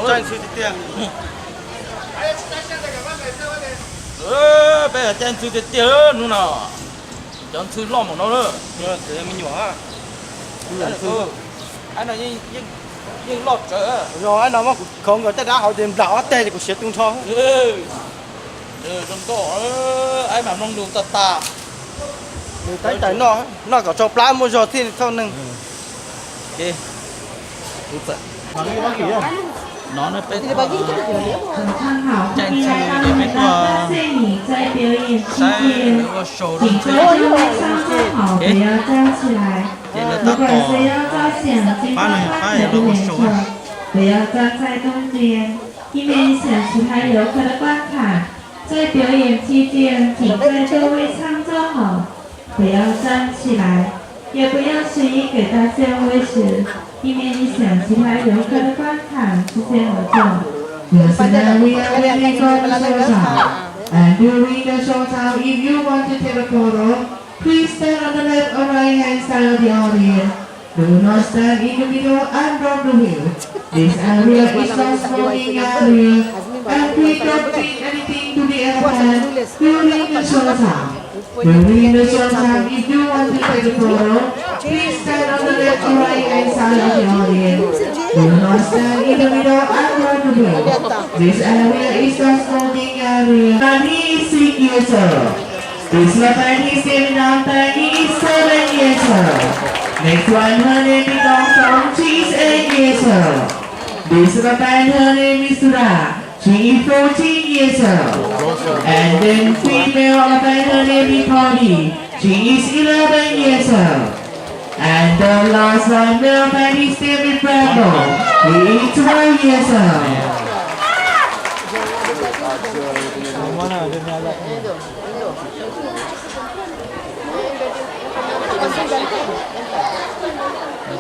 Caij ntxhw tiag tiag. Peb caij ntxhw tiag tiag hnub no. Cov ntxhw loj mus no lawm. Me nyuam, aib no yeej loj tsawv. Aib no muab kuv khov nkawd tej dab hauv ces nplam ob teg ces kuv siav tu nrho. Zoo nkauj, aib mas mloog lus tag tag. Nws tab tais noj, noj kom tsau plab muaj zog thiaj thauj neeg. No peb caij ntxhw ces peb tuaj saib lawv ua show lub ntxhw. Ces lawv tab tom pab neeg pab lawv ua show. 不要站在中间，以免影响其他游客的观看。在表演期间，请在座位上坐好，不要站起来，也不要随意给大象喂食，以免影响其他游客的观看。谢谢合作。 The scenario will be on the show time. And during the show time, if you want to take a photo, please stand on the left or right hand side of the audience. Do not stand in the middle and block the view. This area is not smoking area, and please don't feed anything to the elephant during the show time. During the show time, if you want to take a photo, please stand on the left or right hand side of the audience. Do not stand in the middle and block the view. This area is not smoking area. And he is six years old. This elephant, his name is Naltai, he is seven years old. Next one, her name is Dong Song, she is eight years old. This elephant, her name is Sura, she is fourteen years old. And then female elephant, her name is Polly, she is eleven years old. And the last one, male elephant, his name is Brando, he is twelve years old.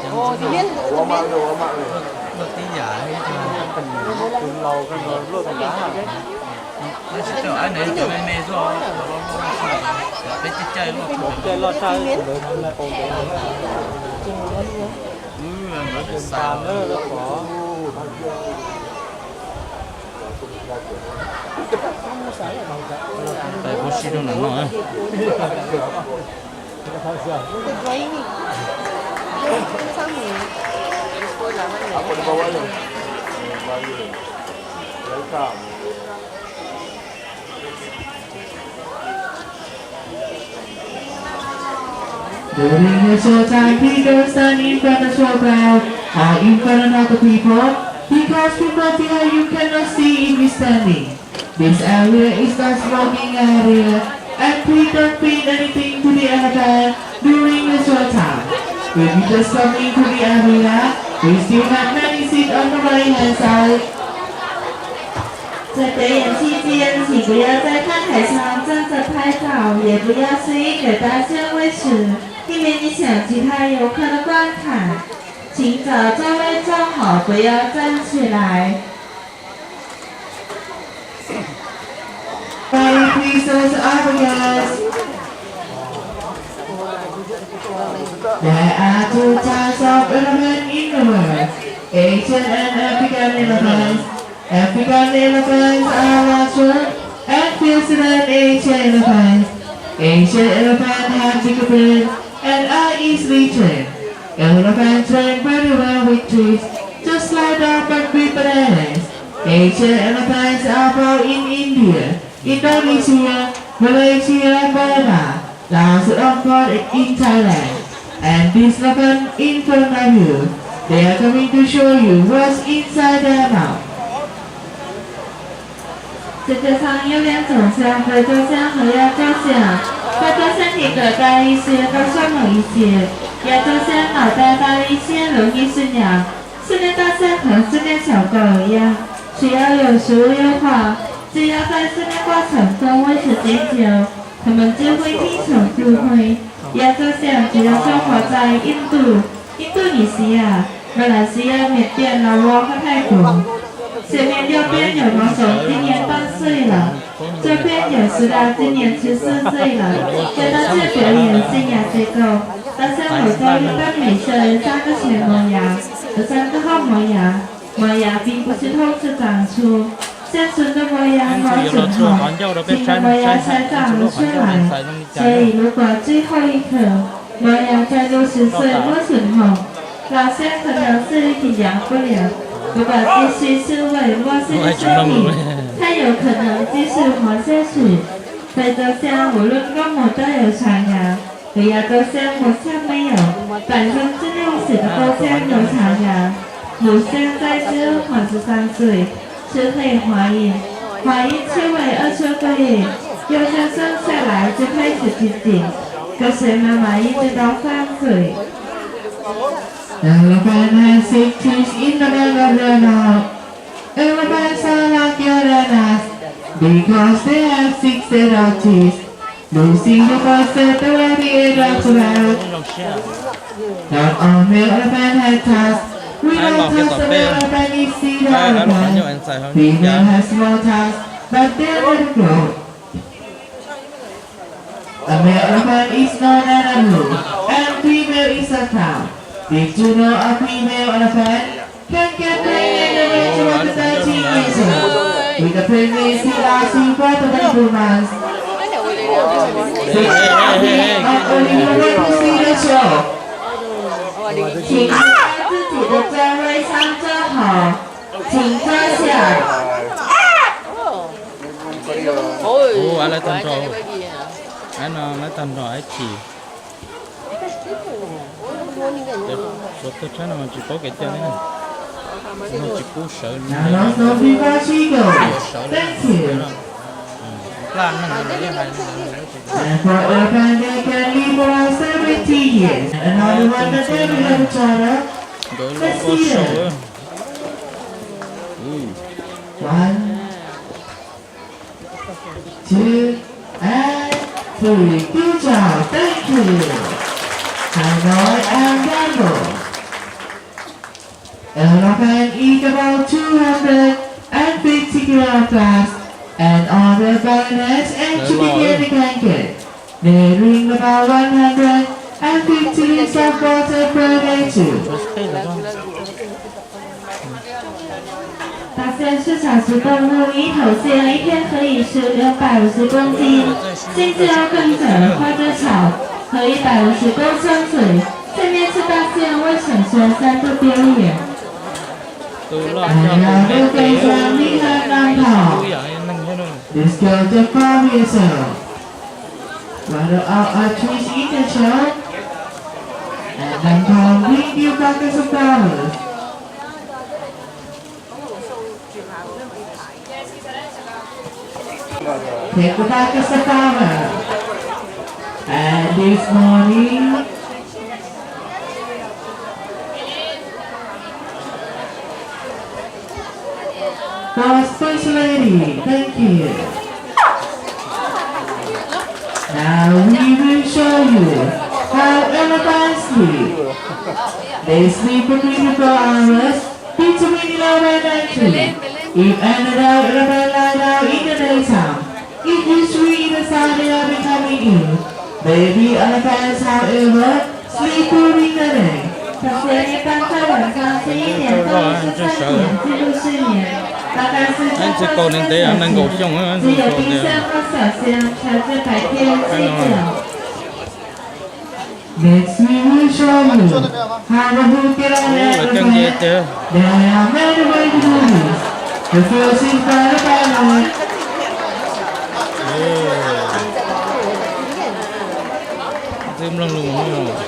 Luaj tib yam, luaj tib yam. Tab sis cov aib no cov me me xwb, peb caij caij luaj, caij loj tshaj ntawd no. Tais puab sib rau nram no. During the show time, please don't stand in front of showground or in front of other people, because people behind you cannot see if you're standing. This area is not smoking area, and please don't feed anything to the elephant during the show time. When you just come into the area, we still have many seats on the right hand side. 在表演期间，请不要在看台上站着拍照，也不要随意给大象喂食，以免影响其他游客的观看。请找座位坐好，不要站起来。 Please, our guests. There are two types of elephant in the world, Asian and African elephants. African elephants are larger and fiercer than Asian elephants. Asian elephants have bigger brains and are easily trained. Elephants train very well with trees, just like dogs, but with bananas. Asian elephants are found in India, Indonesia, Malaysia, Burma, Laos, and of course in Thailand. And this elephant in front of you, they are coming to show you what's inside their mouth. 世界上有两种象，非洲象和亚洲象。非洲象体格大一些，高瘦猛一些。亚洲象脑袋大一些，容易驯养。 是跟大象和是跟小狗一样，只要有食物诱惑，只要在训练过程中喂食经久，它们就会听从指挥。亚洲象主要生活在印度、印度尼西亚、马来西亚、缅甸、老挝和泰国。前面右边有毛熊，今年半岁了。 这边有石达，今年十四岁了，给大象表演生涯结构。大象有着一个本领，三个前磨牙和三个后磨牙。Mos Yas 并不是透着长出，像是那么样标准好，请了 Mos Yas 才长了出来。所以如果最后一刻 Mos Yas 在六十岁磨损后，老象可能视力也良不了，如果继续刺喂，没有这个身体，它有可能继续活下去。非洲象无论公母都有长牙， Hlub yam rau xyaa mus xyaa me nyuam, tam zoo txwj nyuj xwm rau xyaa mus txhaav yam. Mus xyaa zaj tswb hom txwv xaa xwm, tswv qhim hov yim, hov yim tswb ves ob tshuab kawg yim, yog xyaa xwb xyaa laiv tswv qhib tswv tsim txim, kawg sev mas mas yim tswv rau xaa xwm. Elephant has six teeth in the back of their mouth. Elephants are like your nanas because they have six set of teeth. Losing the first set, the rabbit ate up the rabbit. Not all male elephant have tusks. We know tusks of male elephant is seed elephant. Female has small tusks, but they never grow. A male elephant is known as a bull, and female is a cow. Did you know a female elephant can get pregnant at the age of thirteen years old, with a pregnancy lasting for twenty-four months? Sit down, please, and only you want to see the show. 请先将自己的座位上坐好，请坐下。 Ub, lawv tag nrho, lawv tag nrho ib chim. Suav tawg tshab no tsis paub kev cai li na, tsis pub sawv, sawv li. Plaj neeg li hais li. And for elephant, they can live for seventy years. And another one that they will have a child. Nkawd los ua show. One, two, and three. Good job. Thank you. Hais Noi and Gamble. Elephant eat about two hundred and fifty kilo of grass, and on their belly and chicken they can get. They drink about one hundred and fifty liters of water per day too. 大象是草食动物，一头象一天可以吃两百五十公斤，甚至要更长，或者草和一百五十公升水，下面是大象为什么三度表演。 Tus loj cog tus me tes, ib yam li neeg thiab no. This girl just found herself. Rather out a trees in the show. And then come bring you back as a flowers. Take the back as a flower. And this morning, for First Lady, thank you. Now we will show you how elephants sleep. They sleep for twenty-four hours between eleven and three. If an adult elephant lie down in the daytime, it usually is a sign they are becoming ill. Baby elephants, however, sleep during the day. 大象一般在晚上十一点到二十三点进入睡眠，大概是在二十三小时前。只有丁香和小象才在白天睡觉。 Next, we will show you how to get on the elephant. They are many ways to do this. The first is by the family. Twb mloog lus mus.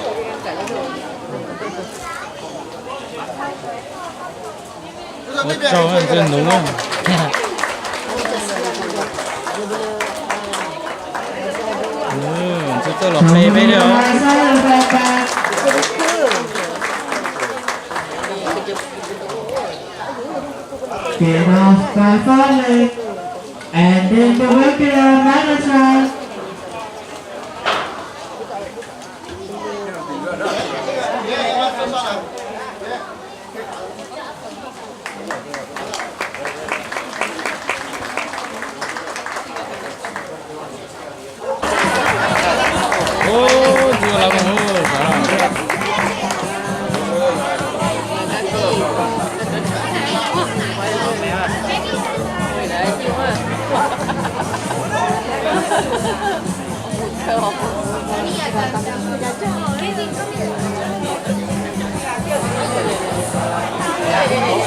Ua tsaug ntxwg ntub. Ntxwg txawj los pe peb li os. Get off by four leg, and then the regular manner try.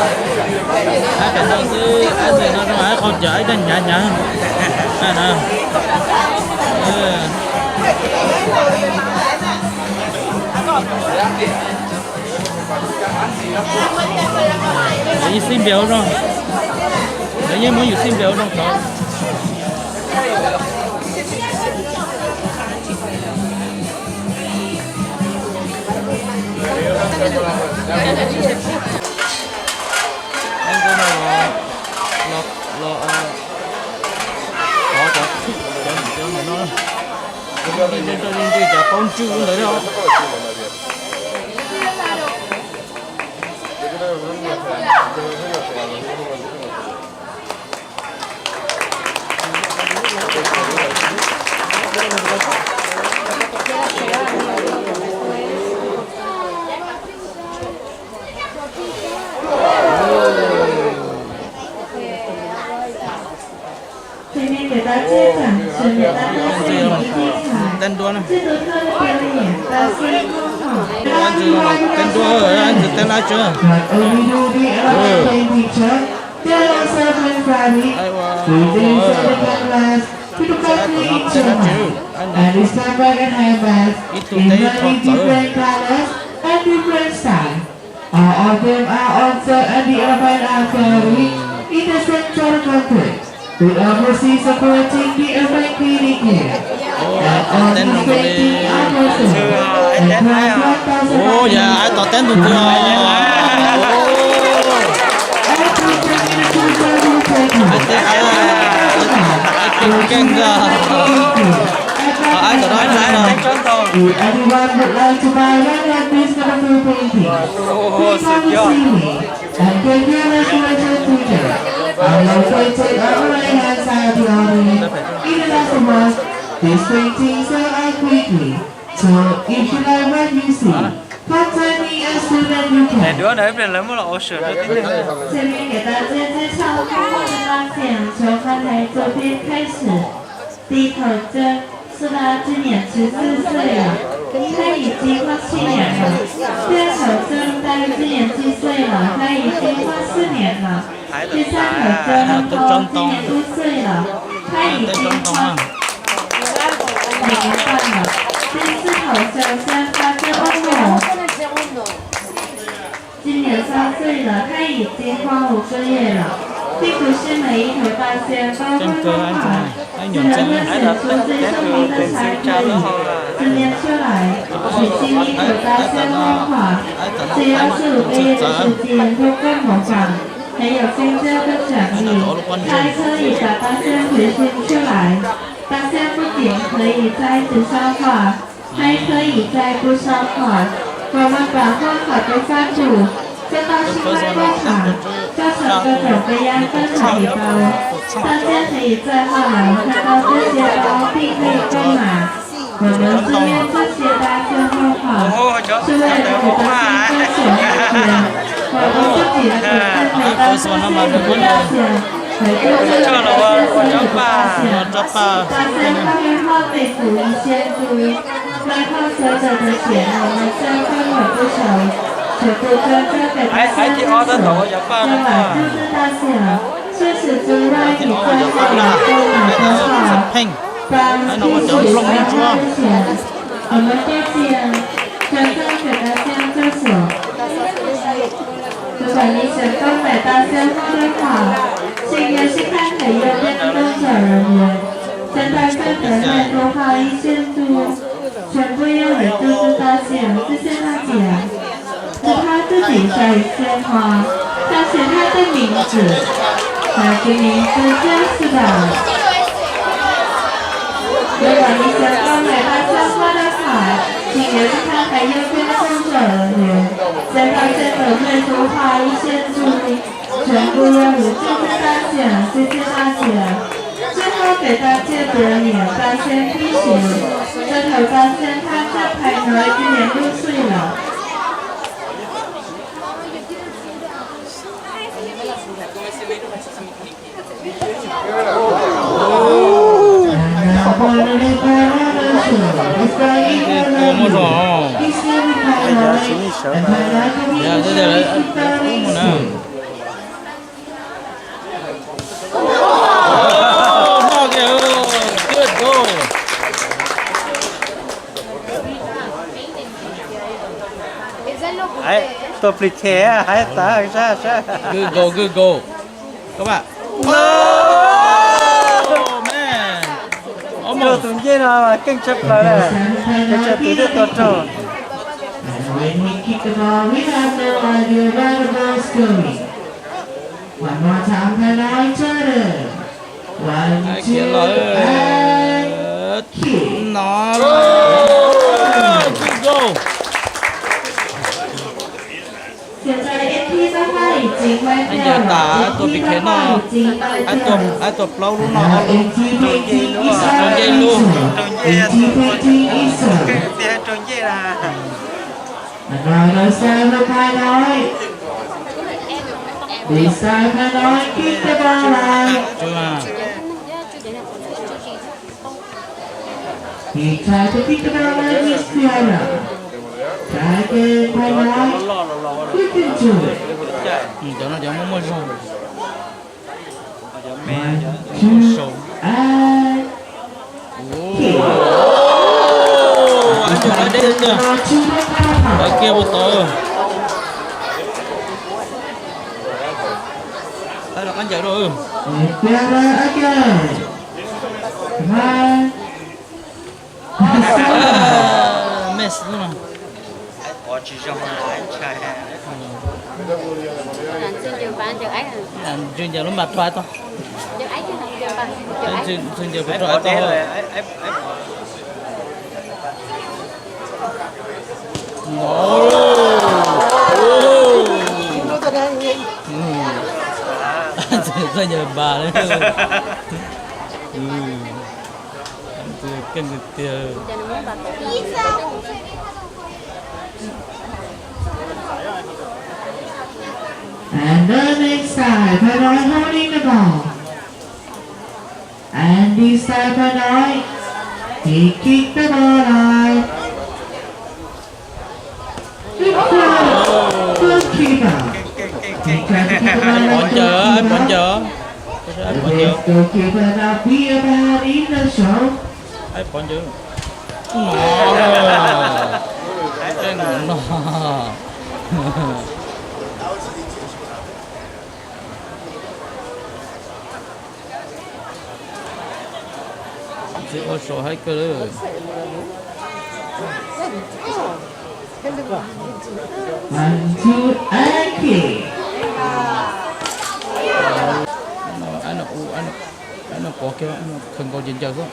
Ab, tam no xwb, ab, ntses no zoo, ab, qhov cawv ab, ib tag hnyav hnyav. Ab, no. Lawv yeej xij npe ua zoo. Lawv yeej muab yus xij npe ua zoo tod. Los, los, los, cov, cov, cov, cov no, cov paub ntswj ntawd. Trên đây người ta chia sẻ sự nghiệp tan đua xem một cái tinh thần. Tiếp tục theo được biểu演ta xem không khỏi. Ăn dưa, ăn dưa, ăn dưa, ăn dưa. Not only do they allow playing picture, they also bring pride within the cameras to the country in Chiang Mai and respect and handbags in many different colors and different styles. All of them are also under the Alpine Art Gallery in the central complex, with overseas supporting the Urban Clinic here. And all these paintings are for sale and cost one thousand baht each. Ov, yog ai tom teb ntug twg os? Ai teb, ai teb keej kawg. Ai tom no. If anyone would like to buy one of these colorful paintings, please come and see me and get your reservation today. I'm located on the right-hand side of the audience. In the last month, these paintings sold out quickly. So if you like what you see, contact me as soon as you can. Trên đây người ta sẽ介绍通过的大象从看台这边开始。 第一头鸩，苏拉今年十四岁了，他已经快七年了。第二头鸩，他今年七岁了，他已经快四年了。第三头鸩，猫，今年一岁了，他已经快两年半了。第四头鸩，鸩，它叫欧姆。 今年三岁了，它已经快五个月了。并不是每一头大象都会说话，只能够选出最聪明的才可以分辨出来。已经一头大象会话，只要四五个月的时间都够模仿，还有尖叫的奖励，还可以把大象培训出来。大象不仅可以在纸上画， 还可以在布上画。我们把画好的画布送到室外画场，做成各种各样更好的包。大家可以在画廊看到这些包，并可以购买。我们祝愿这些大象会画，是为了给大象更好的一天。我们不仅要给大象更好的一天， 每个月都要做一个大象，大象会画美图一千幅，会画所有的钱，我们将会有不少，全部捐赠给大象。今晚就是大象，除此之外，你再画了更美的画，帮金主赚更多钱。我们大象捐赠给大象厕所。 如果你想购买大象画的话，请你去看很右边的工作人员，将大象的面部画一千度，全部用于救助大象，谢谢大家。是他自己在线画，他写他的名字，来，给你一个这样子的。如果你想购买大象画的卡，请你去看看右边的工作人员，将大象的面部画一千度。 全部用于救助大象，谢谢大家。最后给大家表演大象拼鞋，这头大象它叫派来，今年六岁了。 Ua zoo. Yog, yog, ub mus na. Tua plis khe hais tas sab sab. Good goal, good goal. Các bạn. Oh, man. Raug tus ncej no keej tshaj plaws lawm, tus tsawg tus twb tua raug. And when he kicked the ball, we have no idea where the ball is going. One more time, Phav Noi, try it. One, two, and kick. No. Good goal. Ntawd tas tua pis khe no, tua plaub lub no, tua ncej lub, raug ncej na. This time Phav Noi kick the ball out. He tried to kick the ball out, he failed. Try again, Phav Noi. You can do it. Cov no cov muaj muaj zog. One, two, and kick. Ua kiag ua tod. Qab ncaws rau. Mes no. Ntxhw ncaws lub npas rau tod. Ntxhw ncaws rau tod. Txawj ncaws npas li. Keej tiag. And the next time, Phav Noi holding the ball. And this time, Phav Noi, he kicked the ball out. Good goalkeeper. He tried to kick the ball out, goalkeeper. The best goalkeeper now be a man in the show. Ntxhw ua saum haib kawg li. One, two, and kick. Ab no pov kiag, khawv nkaus ces ncaws xwb.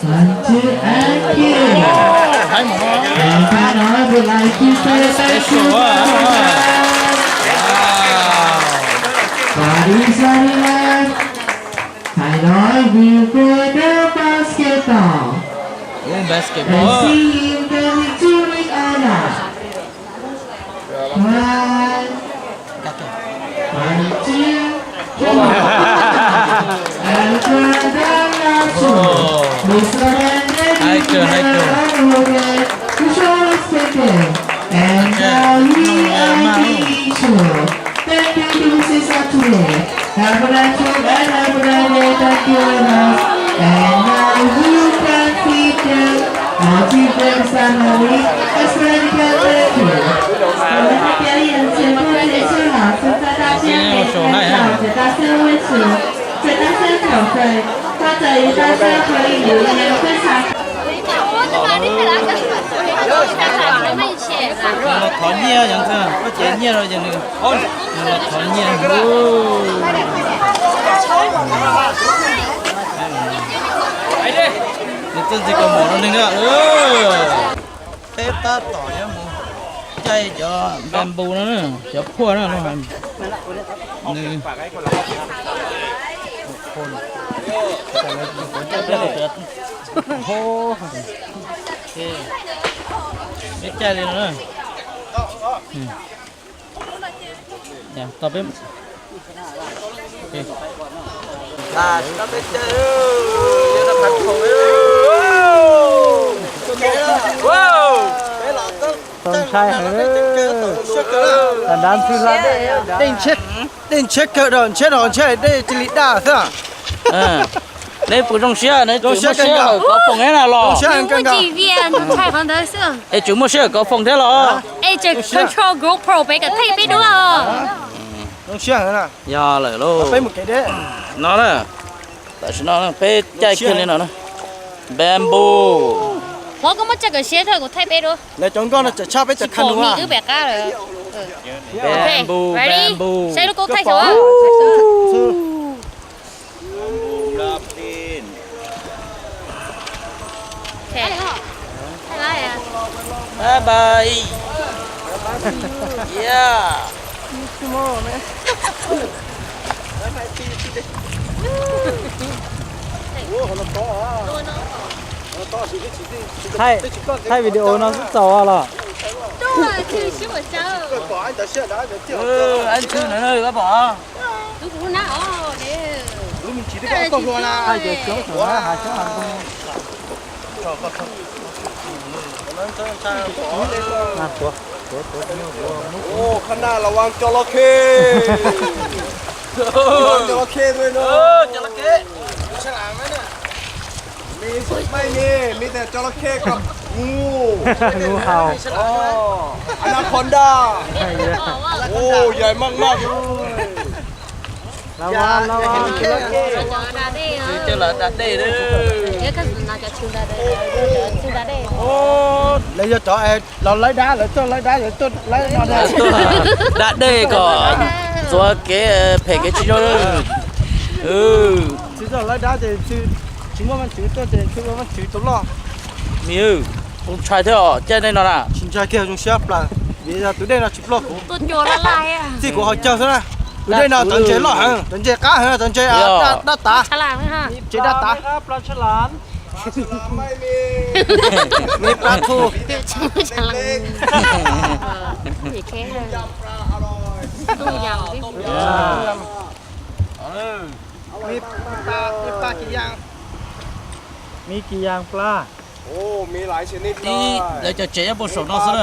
One, two, and kick. Haib mos no. And Phav Noi would like to say thank you very much. But it's not enough. Phav Noi will go the basketball. Ua basketball. And see him coming to ring honor. One, one, two, three. And for the last one, Mister Randy, Mister Randy, to show respect. And now we are being sure. Thank you to Mister Saturday. Have a nice week and have a nice day. Thank you very much. And now you can see them, uh, give them some money. As well, you can thank you. 我们的表演全部结束了，现在大家可以拍照，给大家握手，给大家掌声，或者与大家合影留念，非常。Los thov nyiaj, koj txiav nyiaj rau ces nws los thov nyiaj. Nws txawj ntxiv kaus mom rau neeg. Peb tab tom yuav mus caij cov bamboo no, cov phuaj no, nws peb caij li no. Tau peb Txaus ntshai heev. Dej ntsheb kawg, dej ntsheb dej cia li daj xwb. Neb puas zoo siab, neb tseem muaj sij hawm kov foom thiab na los? Es tseem muaj sij hawm kov foom thiab los? Yog lawm lauj. No na, tam sim no peb caij kiag li no na. Bamboo. Bamboo, bamboo. Bye bye. Yeah. Thaij video no xwb txaus los. Ab ntxhw na, koj pom? Khab naj los vaj coj los khe. Coj los khe. Me, me, me tas coj los khe koj. Anaconda. Ôi, dài măng măng. Lawv yog cov los laib dab, lawv tuaj laib dab, lawv tuaj laib no. Da dej kom txuav kev phem kev tsis zoo. Tsis tuaj laib dab ces tsis muaj Vajtswv tuaj ces tsis muaj Vajtswv tus loj. Nws zoo ntshai thiab os, caij dej no na. Tsis ntshai kiag, zoo siab plaws. Vim yog tus dej no tsis ploj kuv. Txij kuv ho caug xwb na. Tus dej no cov ntses loj heev, cov ntses qab heev, cov ntses dab tav. Tsev dab tav. Me plab thuj. Me pa kis yas plab. Tib lawv cov tsev nyob puag saum no xwb na.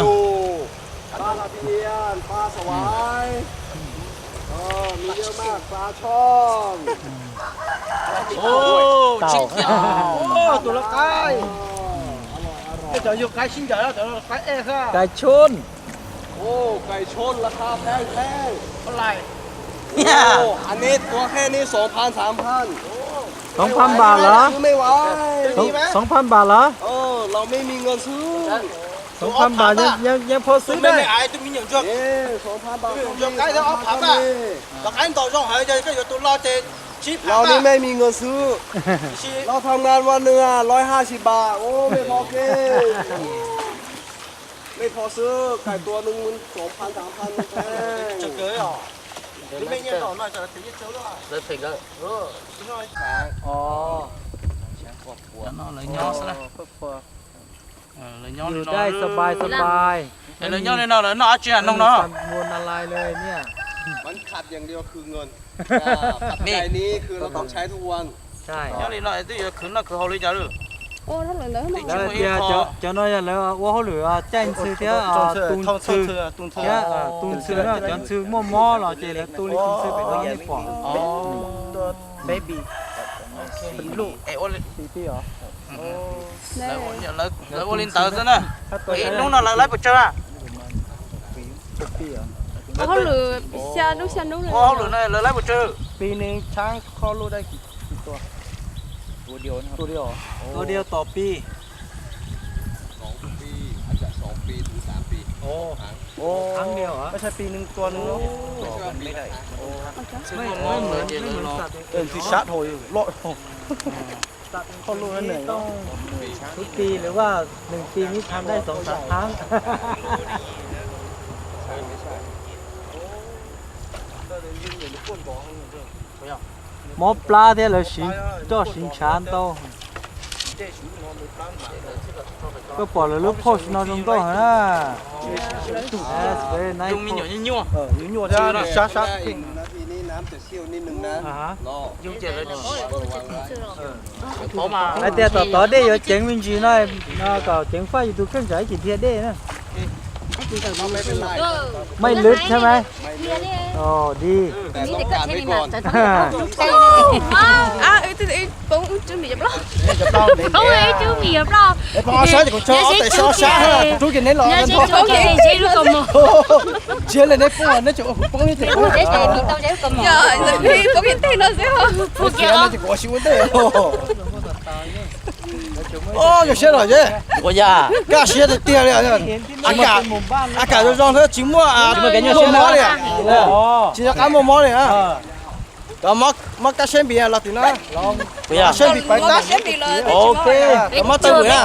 Tus lawv qaib, cov yug qaib sib ncaws, cov lawv qaib ej xwb. Cais tshoob. Cais tshoob lawv qab pheej pheej. Aneb tuav qheb neb xoov phav xaam phav. Xoov phav npam lawm. Xoov phav npam lawm. Los mej me ngos xwb. Xoov phav npam yeej phaub xwb na. Qaib ob phav, cov qaib ntaus zoo heev, yog koj yuav tus loj ces tsib phav. Los mej me ngos xwb. Los tham ngan ua nws loj hab sib npam, mej pom ke. Mej pom xwb, kais tua nws xoov phav xaam phav. Lawv nyob xwb na. Lawv nyob li no, lawv noj dab tsi noog no? Nyob li no twb yuav khwv noj khwv haus li cas lawm? Cov no yog lawv ua hauj lwm caij ntxhw thiab tu ntxhw, thiab tu ntxhw na, cov ntxhw muaj mob los ces lawv tu li tus ntxhw pem no nej pom. Lawv ua li ntawd xwb na. Ib hnub no lawv laib puas tsawg a? Ua hauj lwm no lawv laib puas tsawg? Tua diav tom pis. Tus pis lawv vaj neeg pis mib tham dai xoov xav thab. Mob plab thiab lawv siv roj siv ntshav ntau. Koj pom lawv lub post no zoo nkauj heev na. Hais tias tom tod dej yuav ceev me ntsis no, no kom ceev faj yus tus kheej tsam ib chim dhia dej na. ไม่ลึกใช่ไหม อ๋อ ดี Poob ib tug mis yuav ploj. Poob sab ces kuv tso tes sab sab, rub ces neb los. Neb tso ces neb poob, neb tso kuv poob li ces. Poob kiag no ces kuv ua si ua ntej. Yog siab los ye, kaj siab tiag tiag li. A kam zoo zoo thiab tsis muaj mob li, tsis nco qab muaj mob li. Cov mob kab siab npis los tim no, siab npis pawv tab. Cov mob taw vwm na,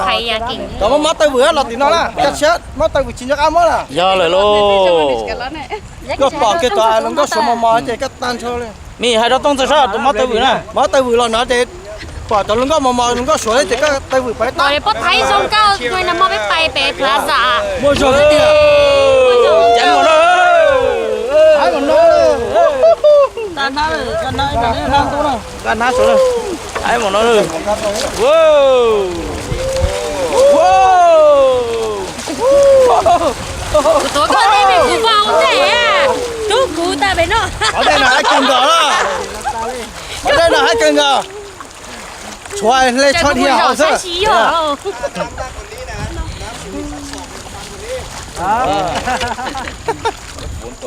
cov mob mob taw vwm los tim no na, kaj siab mob taw vwm tsis nco qab mob na. Yog lawm lauj. Koj pom kiag cov hluas nkauj suav mos mos ces koj tag nrho li. Mim hais rau Tooj Ntxawg saib tus mob taw vwm na. Mob taw vwm los no ces pom cov hluas nkauj mos mos hluas nkauj suav ces koj taw vwm pawv tab. Muaj zog tiag. Nqa hnab saud, hais mus no. Tuav koj tej me kuv vau ntej, rub kuv tau pem no. Qhov ntej no hais kawg nkaus na. Qhov ntej no hais kawg nkaus. Tshuav hle tsho dhia hauv xwb.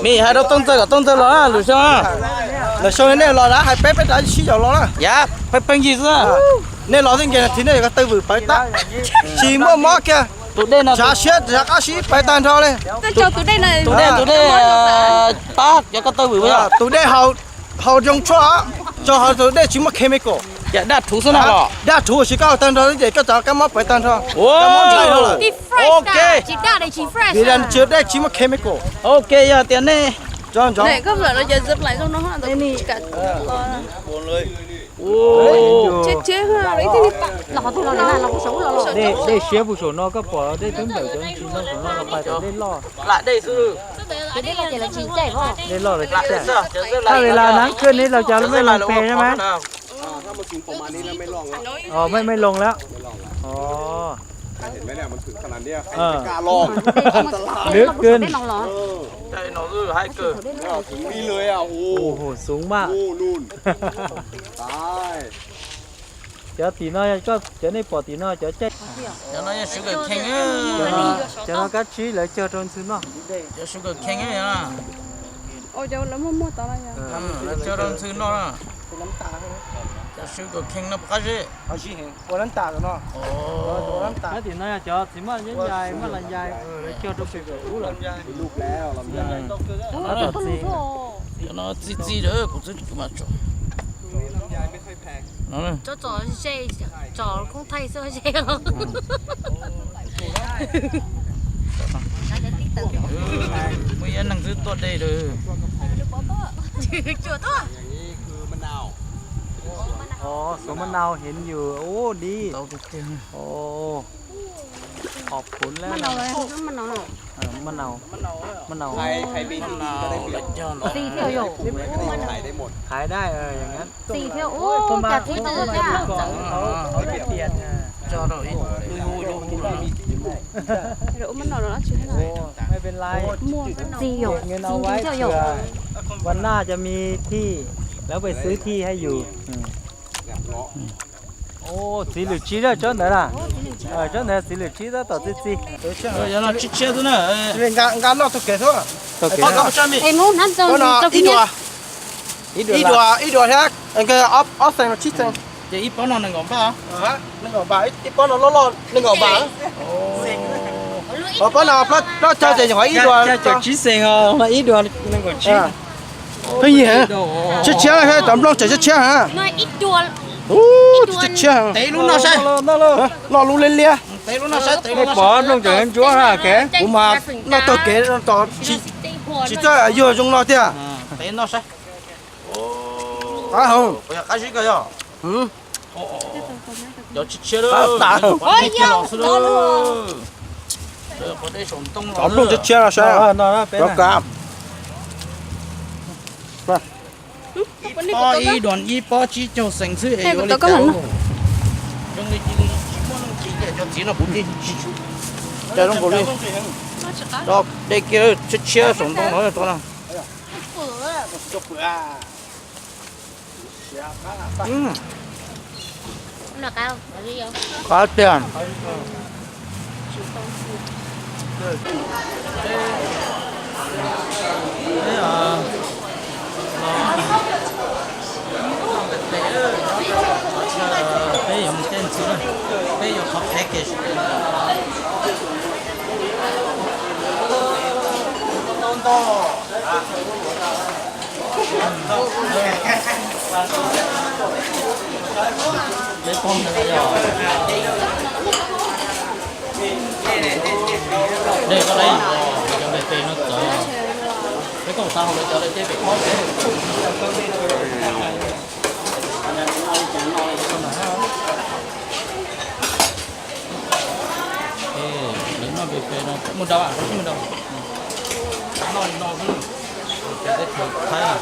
Mim hais rau Tooj Ntxawg kom Tooj Ntxawg los na, lwm xyoo na. Lwm xyoo nej los na, hais peb peb rov sib yaum los na. Yam, pheej pheej yig xwb. Nej los xwb nce no thiab nej yuav koj taw vwm pawv tab. Tsis muaj mob kiag. Tus dej no, tsav siab tsav qab siab pawv tag nrho li. Tus dej, tus dej pab yuav koj taw vwm. Tus dej haus zoo tshuaj, tso haus tus dej tsis muaj chemical. Daj rhuv xwb na los. Daj rhuv tsis koj haus tag nrho ces koj tsav kab mob pawv tag nrho. Ok. Vim tsis dej tsis muaj chemical. Ok, yog tias nej Dej siab puag saum no, koj pom dej twb nplawm cov ntsis no saum no los pais tom dej loj. Dej loj los tsis caij. Thaj vim las nab kawg ne los cas lub mej loos pes na mas. Mej, mej loos lawm. Lwb kawg. Hu xov maj. Cov tim no, cov nej pom tim no cov caij. Cov no kab tsib lawv cog rau ntxhw noj. Lawv cog rau ntxhw noj na. Cov sugar cane no puas qab zib? Ua lab ntas no. Tim no yog cov txiv maj nyob yais maj los yais, lawv cog rau pem pem ub lawm. Cov no txi txi lawm kuv twb tsis mas tso. Muaj ib neeg twb tuaj de lawm. Ov, suav maj nau heev yus ub di. Ov, qhov phuv lawm. Maj nau, maj nau. Thaiv dai, Txiv yom, txiv txiv thiab yom. Vas naj cov me thij, lawv pem xwb thij haj yus. Txiv lwm tsib lawm tsob ntawd na. Tsob ntawd txiv lwm tsib tab tom txi txi. Yog no tshiab tshiab xwb na. Nqa noj taug kev xwb. Ib dua, ib dua thiab ob xees los tsib xees. Ces ib pob no nees nkaum npaj. Nees nkaum npaj, ib pob no loj loj nees nkaum npaj. Pob no plaub caug ces nyuam qhuav ib dua. Tsib xees os, ib dua nees nkaum tsib. Pheej yig heev. Tshiab tshiab, cov nplooj tseem tshiab tshiab heev. Ub, tshiab tshiab heev. Noj lub liab liab. Nej pom nplooj tseem ntsuab na kev. Kuv mas noj taug kev tsis txawj yuag zoo no tiag. Qab heev. Cov nplooj tshiab tshiab no saib. Cov ka Ib pob ib dua ib pob tsib caug xees xwb es yuav li cas? Zoo li cia li tsis muaj leej txiv ces cov txiv no kuv thiaj tsis tshua. Cas zoo nkaus li. Tso dej kiag tshiab tshiab saum ntoo no tso na. Qab tiag. Peb yuav mus caij ntxwv na, peb yuav qhov package. Peb pom no yog dej koj dab yus cov daim pem no txawv, peb koj mus xav hauv lawv cov daim teb pem pob peb. Lawv noj pem pem no mus nrau, mus nrau, noj li no xwb. Teb chaws Thaib na.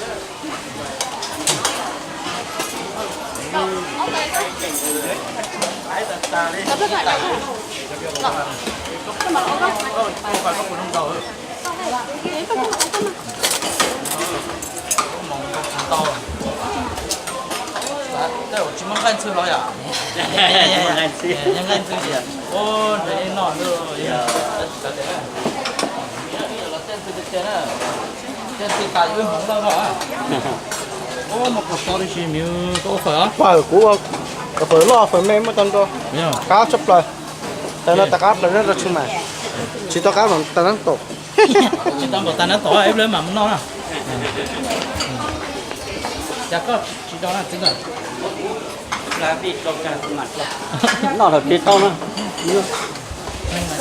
Tsis muaj nqaij ntxhw los yom? Nqaij ntxhw, nqaij ntxhw, noj, caij ntxhw tas yuav ib hmoov lawm no. Ua no qhov txo li sis miv koj ua fawm os? Fawm, kuv ua fawm loj fawm me muaj tau nrau. Qab tshaj plaws. Tas no tas qab plaws nyob rau Tsheej Maim. Tsis tau qab npaum tas nab tom. Tsis tau npaum tas nab tom ib pliag mam mus noj na. Cas koj tsis tau na txiv ntxawm? Noj los tsis tau na.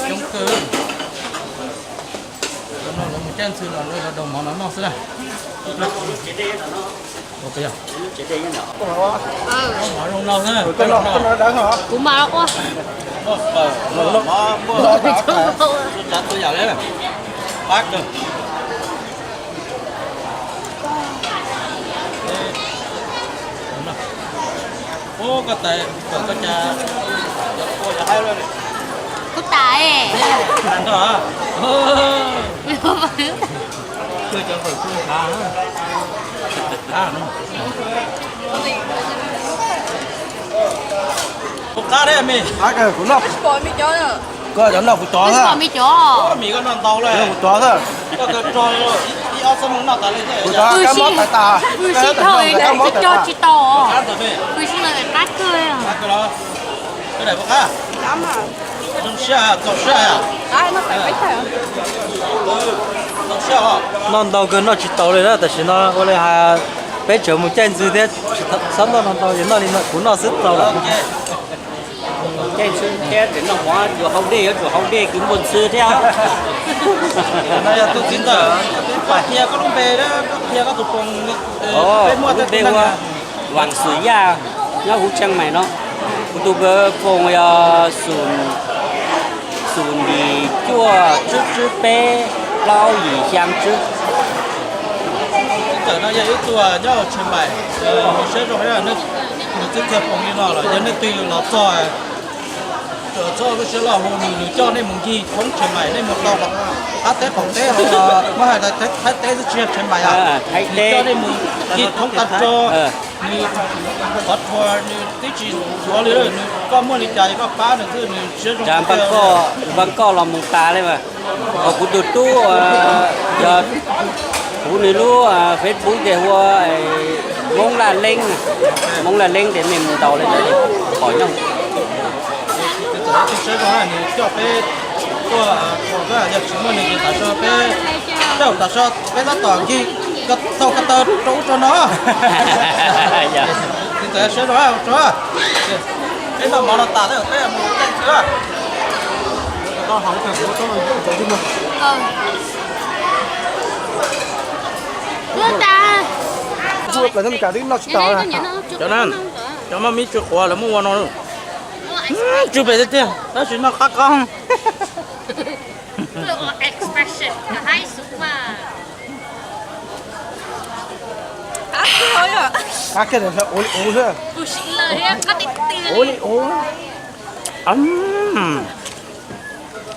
Coob kawg. Cov no lawv mus caij ntxhw los lawv daus mov no noj xwb na. Mov zoo no xwb. Kuv mas ua. Muaj fawm, muaj mov, muaj tsav txhua yam li. Qab kawg. Ub, koj tais fawm koj cas, koj tas, tas nrog. Koj cov fawm kuj qab, qab no. Kuv qab thiab me. Koj cov noj kuv cov xwb. Mis koj noj ntau lawm. Kuv cov xwb. Koj kawg rog ib ob xuab moos noj tas li. Kuv cov kab mob tas tas. Kab mob tas tas. Qab ntawm me. Qab kawg los. Koj daim puas qab? Zoo siab, txaus siab. Txaus siab os. Noj ntau kawg noj tsis taus li na, tam sim no ua li hais peb tseem mus caij ntxwg thiab, txhob noj ntau, yog noj li no kuv noj xwb tau lawm. Caij ntxwg thiab ces noj mov yuav haus dej, yuav tsum haus dej kwv npua ntxhw thiab. No yog tus txiv ntxawm, qhia koj lub npe, qhia koj tus foos. Peb muaj tej npe ua Vam Xwm Yaj, nyob huv Tsheej Maim no. Kuv tus foos yog xum, xum yim cuaj tswb tswb peb plaub yim xyaa tswb. Txiv ntxawm no yog ib tug nyob hauv Tsheej Maim, nws siab zoo, nws twb txia foos li no lawm, yog leej twg los txog, txhob lub siab loj hu nws, nws coj nej mus ncig thoob Tsheej Maim, nej mus tau qab teb qaum teb, muab hais tias Thaib teb xwb tsis yog Tsheej Maim, nws coj nej mus ncig thoob tag tso. Nws qhov tsuas nws twb tsis ntxuav li, nws koj muaj li cas koj pab nws xwb, nws siab zoo. Npaj koj los mus tas li mas. Kuv tus tub yog, kuv nws lub Facebook ces hu ua Hmoob Laj Leeb, Hmoob Laj Leeb ces nej mus ntaus li ntawd pom nyob. Siab zoo nws coj peb tuaj, yog tsis muaj nws ces tam sim no peb, tam sim no peb tab tom ncig taug ko taw rau ub rau no. Siab zoo, peb noj mov no tas peb mus caij ntxwg. Cov na, cov maj mib tsw quav lawv muab ua no. Tsw pem tiag tiag tab sis noj qab qab. Qab kiag, ua li ub xwb. Ua li ub.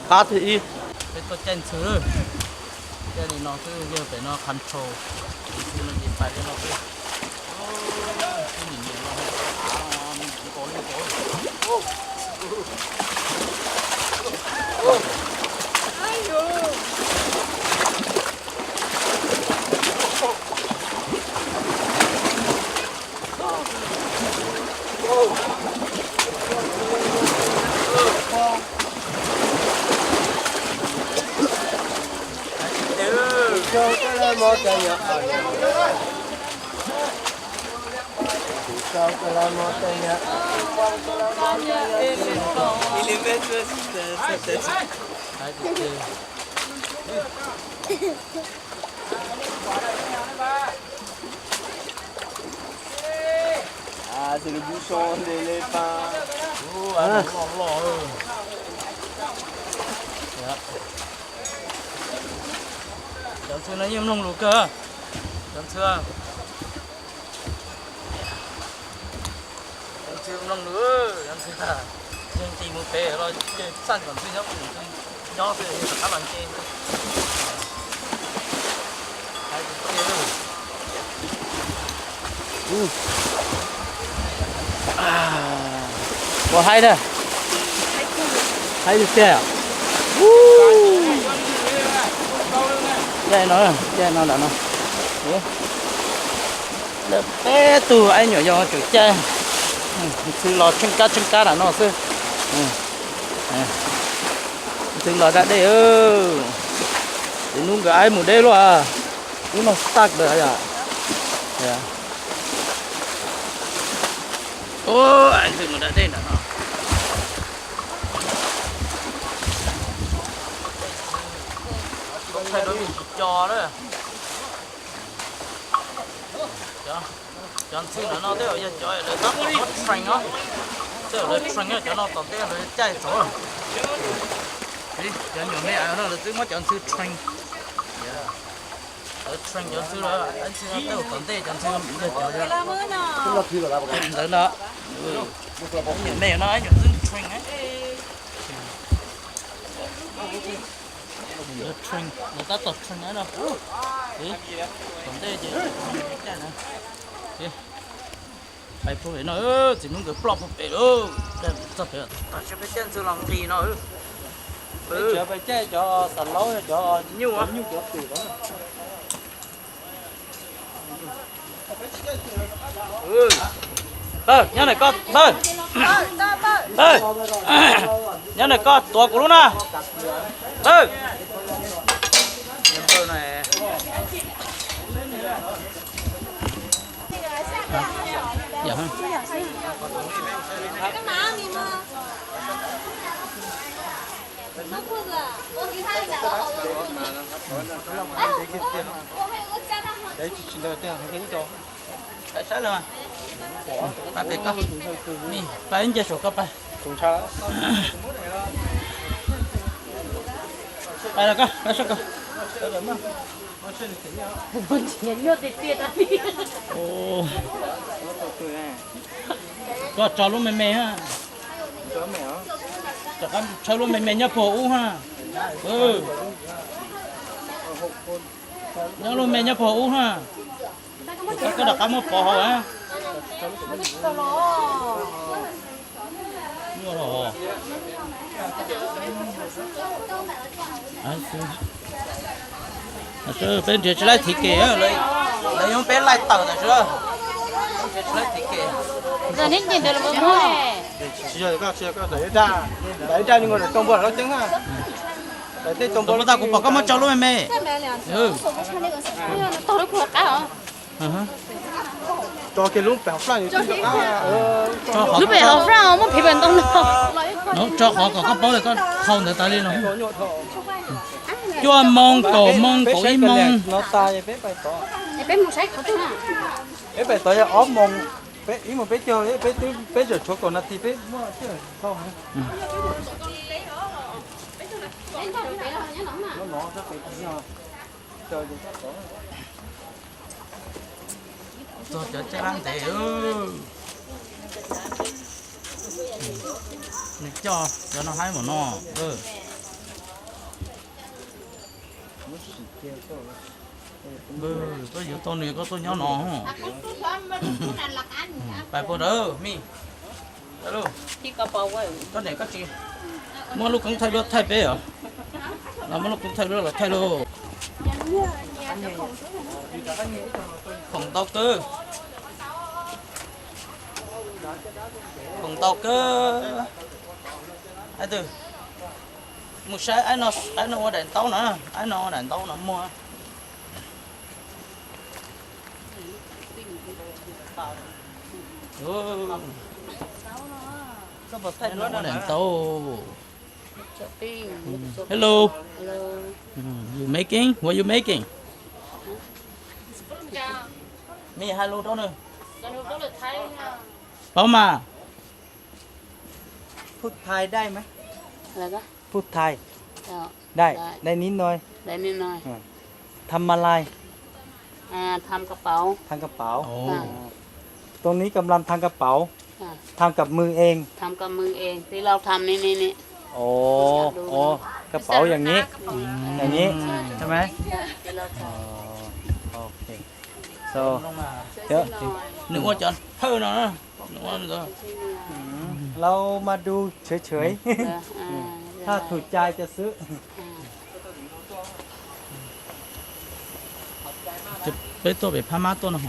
Qab tiag ib. Peb Tuaj caij ntxhw lawm. Caij li no xwb, yog pem no control ntxhw no ces pais li no xwb. Cov ntxhw no yeej mloog lus kawg. Cov ntxhw, cov ntxhw mloog lus, cov ntxhw tag, yog nti mus pem los ces txaj kom ntxhw nyob, ntxhw nyob xwb rov qab los nce. Ua haib na, haib tiag tiag. Caij no, caij no ntawm no. Lawv peb tug aib nyuam yau tseem caij, ntxhw los tsheej kab tsheej kab nram no xwb. Ntxhw los da dej. Ces hnub nkawd aib mus deb luaj, hnub no start lawm yom. Ntxhw mus da dej nram no. Tsis co na. Cov ntxhw ntawm no tej zaum yog cov lawv tab tom muab train os. Tej zaum lawv train cov no tom tej lawv caij tod. Cov nyuam me no lawv twb muab cov ntxhw train. Lawv train cov ntxhw, ntxhw tej zaum tom ntej cov ntxhw yog cov ntawd no. Nyuam me no nyuam twb train. Lawv tab tom train no. Tom ntej ces caij na. Pais puag pem no, txiv hnub nkawd ploj puag pem lauj. Txog pem, tam sim peb caij ntxhw los nqis no. Peb caij cov xav laub, cov nyuj, cov nyuj cov twm. Npawg, nyob ntawm koj, npawg. Npawg, nyob ntawm koj tuav kuv lub na. Npawg. Pais ib nce saum koj pais. Pais los koj, pais saib koj. Koj tso lub me me ha. Tso lub me me nyob puag ub ha. Nyob lub me nyob puag ub ha. Koj rov qab muab pov hauv. Peb nrhiav tsis laib thiv kem, lawv yuav peb laij tawm tam sim. Nrhiav tsis laib thiv kem. Tsis yog koj, tsis yog koj, ib raj, ib raj ni nkaus daim tau npua loj ceeb na. Daim tej tau npua loj, kuv pom koj muab tso lub me me. Tso kiag lub pem hauv flag. Lub pem hauv flag muaj phiv pem ntoo no. Tso qhov kom koj paub tias koj qhau ntawd tas li no. Cuaj moo, kaum moo, kaum ib moo. Peb pais tod yog ob moo, ib moo peb caug, peb twb, peb tseem tshuav kaum nas this peb muaj thiaj tau. Txog cov caj dab ntev. Nws coj cov no haib npaum no. Koj yuav tau nws koj tuaj nyob no. Pais puag ntawd mij. Koj niam koj tsis muaj lub koob thaij duab thaij peb os? Los muaj lub koob thaij duab los thaij lauj. Khoom ntau kawg. Khoom ntau kawg. Mus saib, aib no ua daim ntaub na, aib no ua daim ntaub no muaj. Aib no ua daim ntaub. Hello. You making? What you making? Me hais lus rau nws. Paub mas. Pub thai dai mas. Pub thai. Dai, dai nib noi. Tham ma lai. Tham ka pauv. Tham ka pauv. Too nib kam lam tham ka pauv. Tham kam mws eeg. Ka pauv yog nib, yog nib,ใช่ไหม? Nws ua cov thawj no. Lawv mas du chwv chwv, thaj thum cai cov xwb. Peb tuaj pem phab mab tuaj no.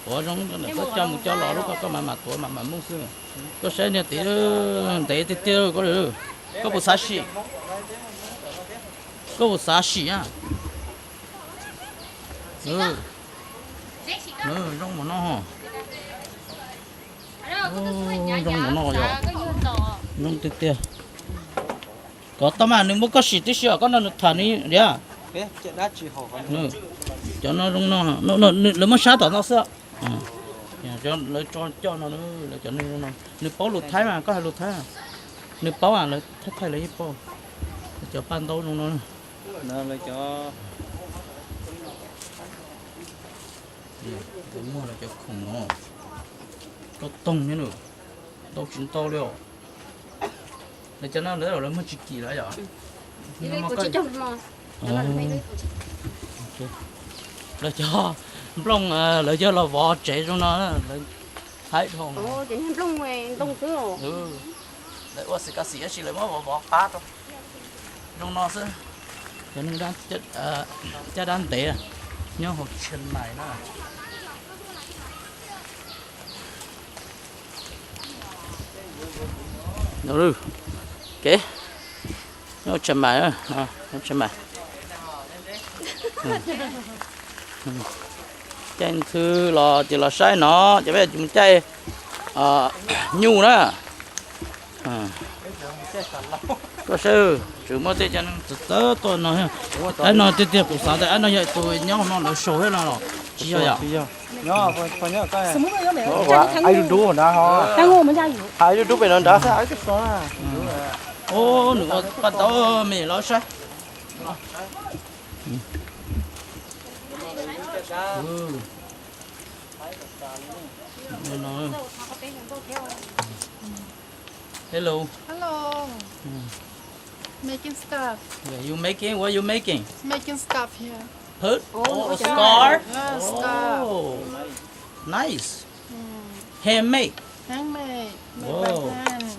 Tuav zoo, koj coj mus coj los lub koj koj mam mam tuav mam mam mus xwb. Koj saib niag tid ntev tiag tiag koj. Koj puas xav sim? Koj puas xav sim a? Zoo mus no. Zoo mus no yog zoo tiag tiag. Kov tau mas nws muab koj sim tib si os, koj nrog nws tham ni diam. Cov no zoo no, lawv muab sab tom no xwb. Lawv tso coj no, lawv cov no zoo no. Nws paub lus Thaib mas, koj hais lus Thaib. Nws paub, lawv thaij thaij lawv yeej paub. Cov paj ntaub zoo no. Muaj lawv cov khoom no, tau toog thiab nws, ntau tsis ntau li os. Lawv cov no lawv muag tsis kim lawm yom? Lawv cov nplooj lawv yog los vov tsev zoo no, lawv haib dhau. Lawv ua xim ka xim tab sis lawv muab vov vov qab rau zoo no xwb. Cov neeg caj dab ntev nyob hauv Chiang Mai na. Kev nyob Chiang Mai, Chiang Mai. Caij nthwv los ces los saib no, ces peb mus caij nyuj na. Koj saib, tseem muaj tej cov neeg txawv txawv tuaj no. Aib no tiag tiag, kuv xav tias aib no yog tus nyob hauv no lawv sau thiab no los tsis yog yom? Aib dub dub nrad ho, aib dub dub pem no nrad xwb, aib tsis sau na. Nws ua paj ntaub me los saib. Hello. Hello. Making scarf. Yeah, you making? What you making? Making scarf here. Huh? Oh, oh, scarf? Yeah, scarf. Oh, nice. Mm. Handmade. Handmade. Made by hand.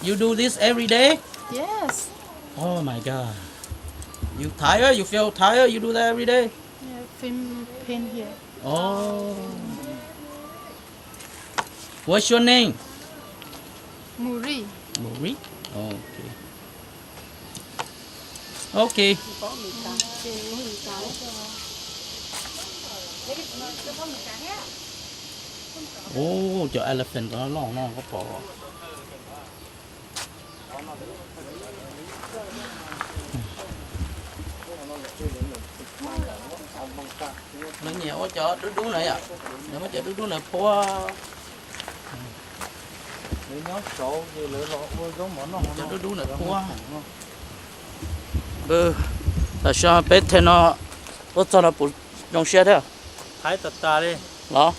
You do this every day? Yes. Oh my God. You tired? You feel tired? You do that every day? Yeah, pain, pain here. Oh. What's your name? Muri. Muri? Okay. Okay. Oh, cov elephant no loj no koj pom. Lawv nyiam ua cov dub dub na yom? Lawv muab cov dub dub na puab. Cov dub dub na puab. Tam sim no peb them no tuaj txog no puas zoo siab thiab? Haib tas tas li. Los,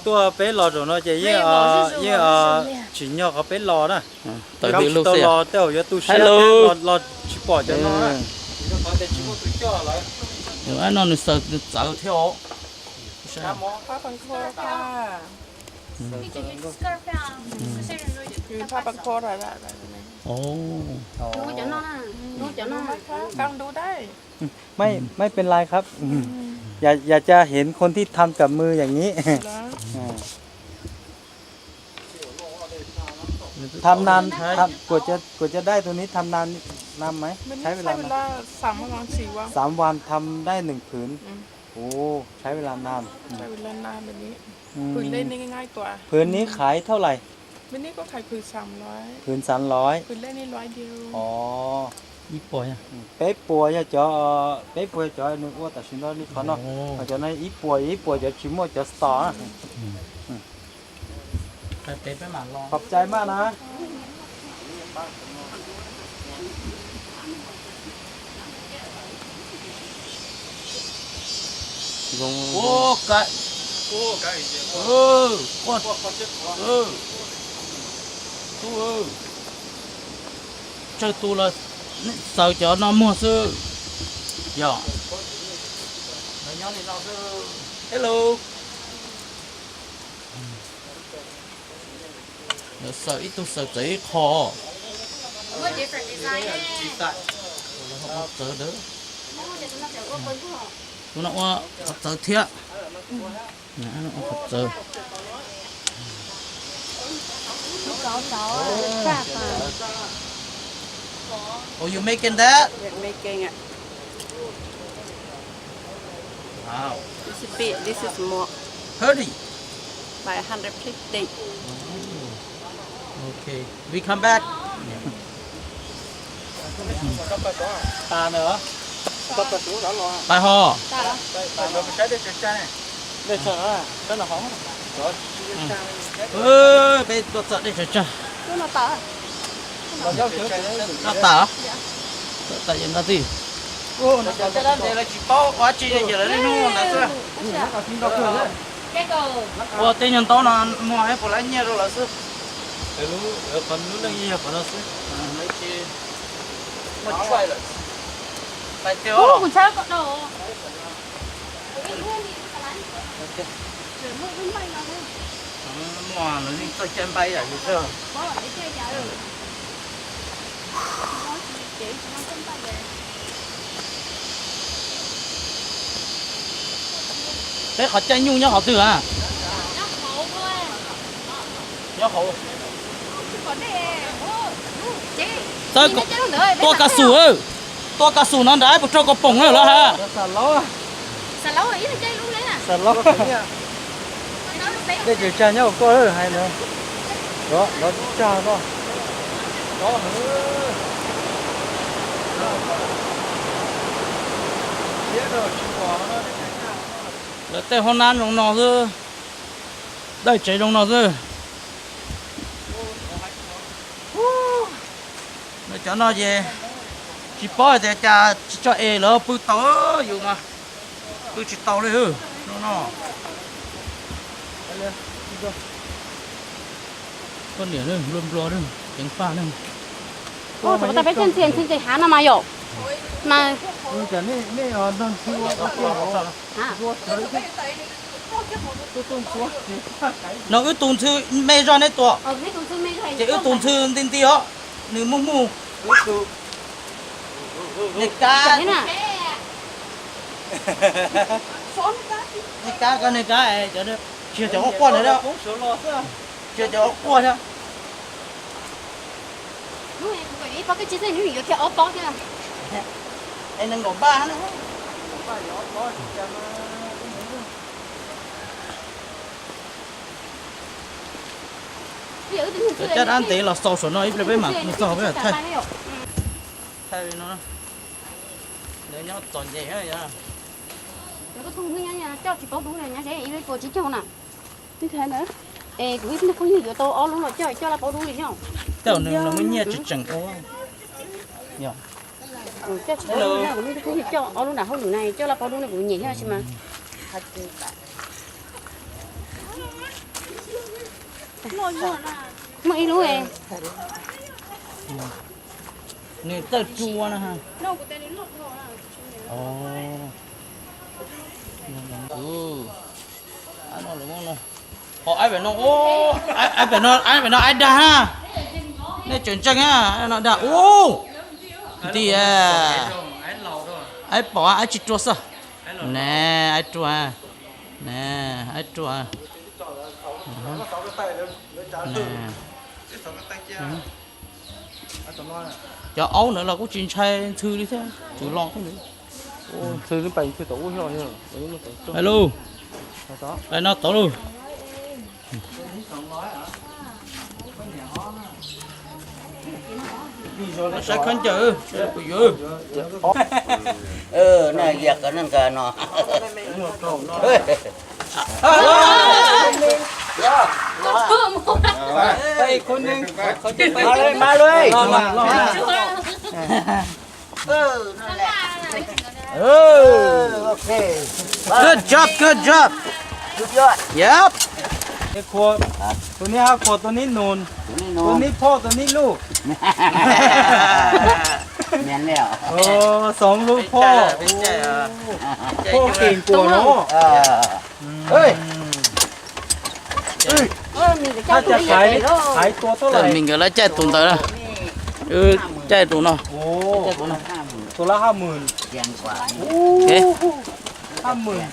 tuaj peb los zaum no ces yeej, yeej tsim nyog qhov peb los na. Tsis tau los tej zaum yuav tu siab, los tsis pom cov no na. Qhov tias tsis muaj tus coj lawm. No nws xaws nws txawv thiab os.ไม่เป็นไรครับ อยากจะเห็นคนที่ทำกับมืออย่างนี้ ทำนาน ทำ กว่าจะ กว่าจะได้ตัวนี้ทำนาน นานไหม ใช้เวลา ใช้เวลา สามวัน สี่วัน สามวันทำได้หนึ่งผืน โอ้ ใช้เวลานาน ใช้เวลานานแบบนี้ อืม ผืนเล่นนี่ง่ายๆกว่า ผืนนี้ขายเท่าไหร่ ผืนนี้ก็ขายผืนสามร้อย ผืนสามร้อย ผืนเล่นนี่ร้อยเดียว อ๋อ Ib puas yog? Peb puas yog cov, peb puas yog cov nws ua tam sim no li qhov no. Cov no ib puas, ib puas cov tsis muaj cov store. Khov cai maj na. Tsawg tus los xaws cov no muag xwb. Yog. Hello. Lawv xaws ib tug xaws txawv ib qho. Qhov txawv ntawd. Tus no ua qhov txawv thiab. Ua qhov txawv. Oh, you making that? We're making it. Wow. This is big, this is small. Thirty. By hundred fifty. Okay. We come back. Tas no. Pais ho. Peb tuaj txog dej tsaws tsag. No tas. Tam yam no tij. Lawv tsis paub ua tsi ces lawv niaj hnub ntawd xwb. Ua tej nyuag ntaub no muag ib puas lab nyiaj rau lawv xwb. Lub, lub neej yog qhov no xwb. Pais tiag. Muaj lawv yeej txawj caij npaib yam yus xwb. Peb qhov caij nyuj nyob qhov twg a? Nyob hauv. Txawb tua kas xum, tua kas xum no nrad puas raug koj poom na los ha. Dej tsaws tsag nyob hauv koj hais no. Lov tsag no. Lawv tej hoob nab zoo no xwb, dawj tsev zoo no xwb. Lawv cov no ces tsis paub hais tias cas tsis tso es lawv pw tau, yus mas pw tsis tau li no. Koj niam nplua nplua, ceev faj ne. Ua tau peb tsiaj ntxhi ntxhi ntxhi hav no mas yom. Mas no wb tus ntxhw me zog neb tua, ces wb tus ntxhw nti nti os, nws muaj muaj. Nws kab, nws kab ko nws kab, tsis yog cov quaj quaj ntawd, tsis yog cov quaj thiab. Es nees nkaum npaj na. Cov caj dab ntev los xaus saum no ib pliag peb mam mus txog peb mam thaij. Thaij li no, nyob txom nyem. Coj tsis paub dub na, es kuv ib tug phooj ywg yuav tau ob lub los coj, coj laj paub dub li thiab. Tej zaum nws muaj nyiaj tseem tseem ua. Coj tsis paub dub na, kuv ib tug phooj ywg coj ob lub nram hauj lwm na, coj laj paub dub na kuv nyiam thiab sis mas. Muaj ib lub. Nws txawj rua na. Ho, aib pem no, aib pem no aib dag na. Nej tseem ntseeg na, no dag ub. Kwv tij, aib pom aib tsis rua xwb. Na, aib rua, na, aib rua. Cov aub ntawd los kuj tsis ntshai ntxhw li thiab, tsuas los. Hello, no tod lauj. Saib khaub ncaws, kuv yuav. Na, liag ko neeg ko no. Good job, good job. Yep. Tus nib hab khuas tus nib nus, tus nib phoj tus nib luj. Xoov lub phoj, phoj keem kuas no. Hais tua tau lawm. Mim nkawd lawv caij tus ntawd na. Caij tus no. Tus lab hab mwm. Hab mwm.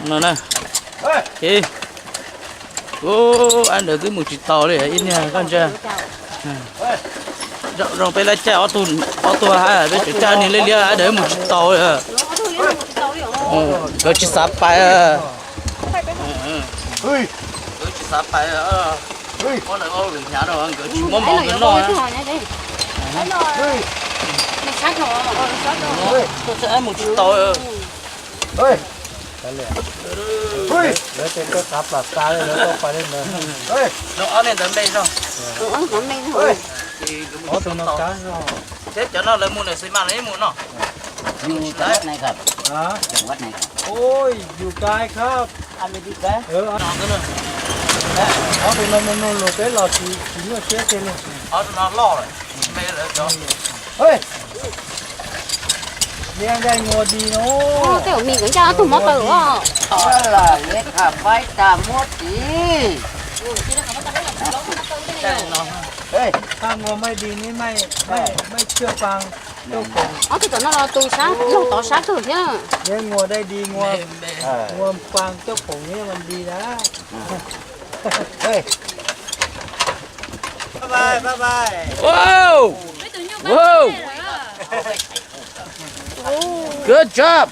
No na. Ab ntawd twb mus tsis taus li ib niag koj ntsia. Zoo peb lawv caij ob tug hab, peb tseem caij niag liab liab ab ntawd mus tsis taus li. Nkawd tsis xav pais. Nkawd tsis xav pais. Ua lawv ua lwm hnyav rau nkawd tsis muab mov nkawd noj. Mus tsis tau. Lawv tej koj xav plam tas li, lawv tau pais li ntawd. Ob niag ntawd me zog. Ob tug no kab zog. Thiab cov no lawv mus nws xis mas lawv mus no. Oi, you guysครับ. Ob tug no mus nug lus peb los tsis nyuaj siab tiag li. Ob tug no loj lawm, me lawm cov. Liab ncaij nkuas di no. Tej zaum mim nkawd ncaij ob tug mob taw os. Thaj nkuas maj di ne, maj cwj paa cauj khoom. Ob tug tom no los tus sab laug tod sab kawg thiab. Liab nkuas dai di nkuas, nkuas paa cauj khoom ne mas di na. Wow! Wow! Good job!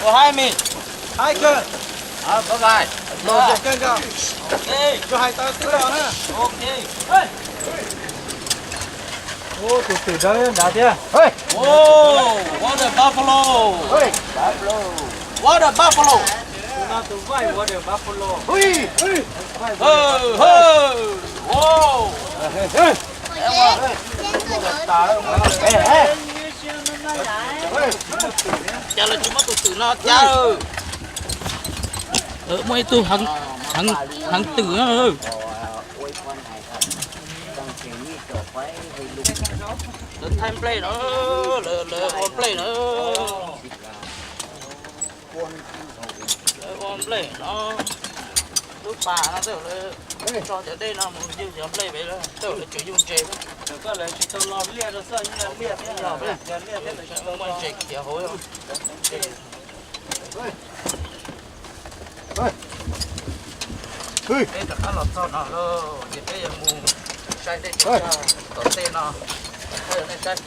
Ua haib me. Haib kawg. Los zoo kawg nkaus. Tsuas hais tau twb los na. Tus twm dawb nrad thiab. What a buffalo! What a buffalo! Tus no tus vaij what a buffalo. Cas lawv tsis muab tus twm no cas lawm. Muaj ib tug heev twm na. Lawv thaij nplej no, lawv ua nplej no. Lawv ua nplej no, lub pas no tej zaum lawv tso cov dej no mus ywg cov nplej pem, tej zaum lawv tseem yug ntses. Koj lawv tsis tau lo liaj rau xwb, liaj thiab, yog liaj thiab lawv tsis tau muaj ntses khiav hauv. Peb rov qab los txog no lauj, ces peb yuav mus saib dej tom tej no, nej saib.